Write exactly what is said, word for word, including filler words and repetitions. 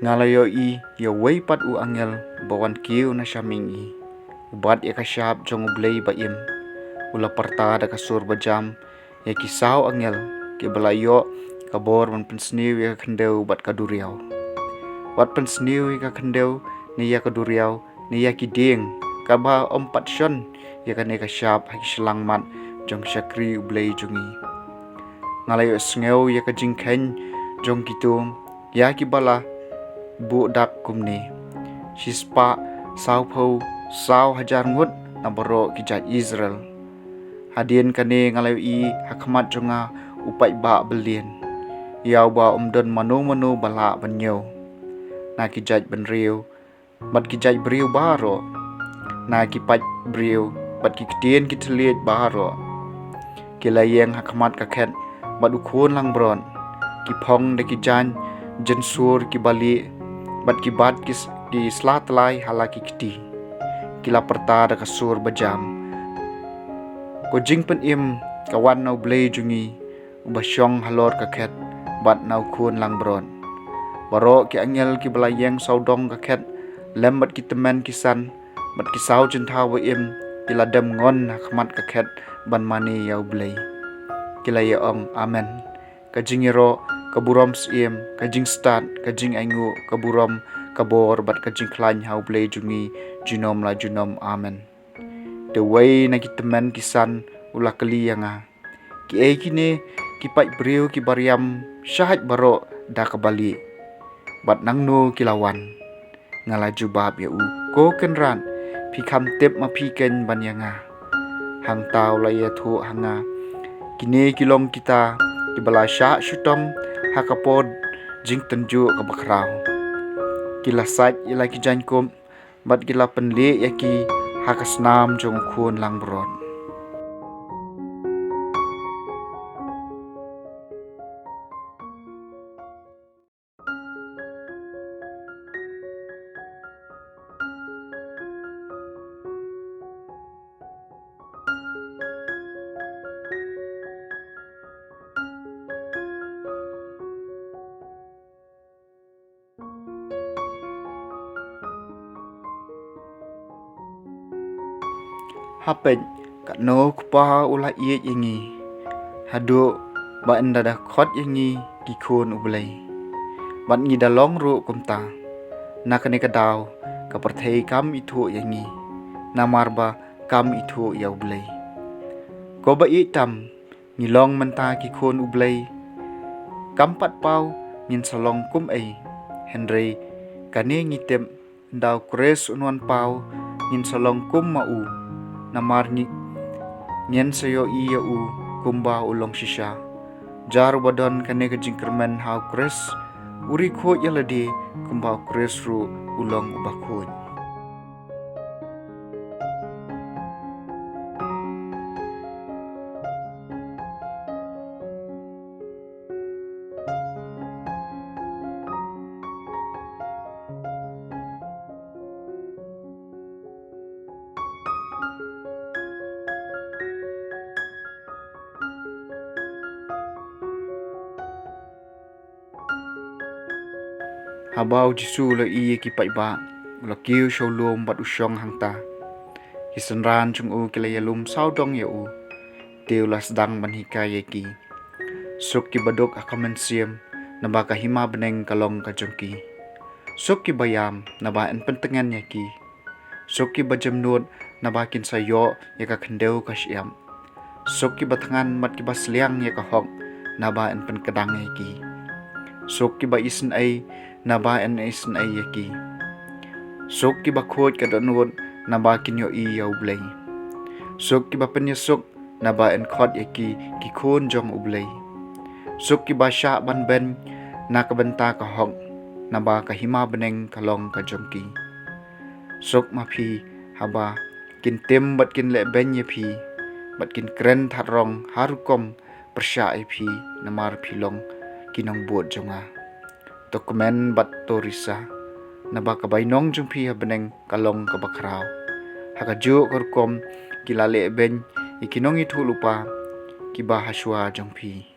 Nga la ïohi ïa uwei pat u angel ba wan kiew na sha mihngi, u bat ïa ka shap jong U Blei ba im. U la pyrta da ka sur ba jam ïa ki saw angel kiba la ïoh ka bor ban pynsniew ïa ka khyndew bad ka duriaw. Wat pynsniew ïa ka khyndew ne ïa ka duriaw ne ïa ki dieng, kaba ym pat shon ïa kane ka shap ha ki shyllangmat jong shakri U Blei jong ngi. Nga la ïohsngew ïa ka jingkheiñ jong ki tung ïa kiba la buh dak kumne: Shispah sawphew saw hajar ngut na baroh ki jait Israel. Hadien kane nga la ïohi ha khmat jong nga u paidbah byllieng, ïa uba ym don mano mano ba lah ban ñiew, na ki jaitbynriew bad ki jaitbriew baroh, na ki paidbriew bad ki ktien ki thylliej baroh. Ki la ïeng ha khmat ka khet bad U Khun langbrot, ki phong da ki jaiñ jynsur kiba lieh bad ki bat ki s-, ki sla tlai ha la ki kti. Ki la pyrta da ka sur ba jam: Ko jingpynim ka wan na U Blei jong ngi, uba shong halor ka khet bad na U Khun langbrot. Baroh ki angel kiba la ïeng sawdong ka khet lem bad ki tymmen ki san bad ki saw jynthaw ba im, ki la dem ngon ha khmat ka khet ban mane ïa U Blei. Ki la ïa ong: Amen. Ka jingïaroh, ka burom syiem, ka jingstad, ka jingainguh, ka burom, ka bor bad ka jingkhlaiñ ha U Blei jong ngi junom la junom. Amen. Te uwei na ki tymmen ki san u la kylli ïa nga: Kiei kine ki paidbriew kiba riam shait baroh da kaba lieh, bad nangno ki la wan? Nga la jubab ïa u: Ko Kynrad, phi kham tip ma phi keiñ ban ïa nga. Hangta u la ïathuh ha nga: Kine ki long kita kiba la shah shitom ha ka por jingtynjuh kaba khraw. Ki la sait ïa la ki jaiñkup bad ki la pynlieh ïa ki ha ka snam jong U Khun langbrot. Ha peit, katno U Kpa u la ïeit ïa ngi, haduh ba ynda da khot ïa ngi ki khun U Blei. Bad ngi da long ruh kumta. Na kane ka daw, ka pyrthei kam ithuh ïa ngi, namar ba kam ithuh ïa U Blei. Ko ba ïeit tam, ngi long mynta ki khun U Blei. Kam pat paw ngin sa long kum ei, hynrei kane ngi tip, ynda U Khrist un wan paw, ngin sa long kum ma u, namar ngi, ngin sa ïohi ïa u kumba u long shisha. Jar uba don kane ka jingkyrmen ha U Khrist, u ri khuid ïa lade kumba U Khrist ruh u long uba khuid. Haba U Jisu u la ïohi ïa ki paidbah, u la kiew sha u lum bad u shong hangta. Ki synran jong u ki la ïalum sawdong ïa u. Te u la sdang ban hikai ïa ki. Suk kiba duk ha ka mynsiem, naba ka hima bneng ka long ka jong ki. Suk kiba ïam, naba yn pyntngen ïa ki. Suk kiba jemnud, naba kin sa ïoh ïa ka khyndew ka shyiap. Suk kiba thngan bad kiba sliang ïa ka hok, naba yn pynkdang ïa ki. Suk kiba isynei, naba yn isynei ïa ki. Suk kiba khuid ka dohnud, naba kin ïohi ïa U Blei. Suk kiba pynïasuk, naba yn khot ïa ki ki khun jong U Blei. Suk kiba shah ban beiñ, na ka bynta ka hok, naba ka hima bneng ka long ka jong ki. Suk ma phi haba kin tim bad kin lehbeiñ ïa phi, bad kin kren thad rong ha rukom pyrshah ïa phi, namar phi long ki nongbud jong nga. To kmen bad to risa, naba ka bainong jong phi ha bneng ka long kaba khraw. Ha kajuh ka rukom ki la lehbeiñ ïa ki nongïathuhlypa kiba ha shuwa jong phi.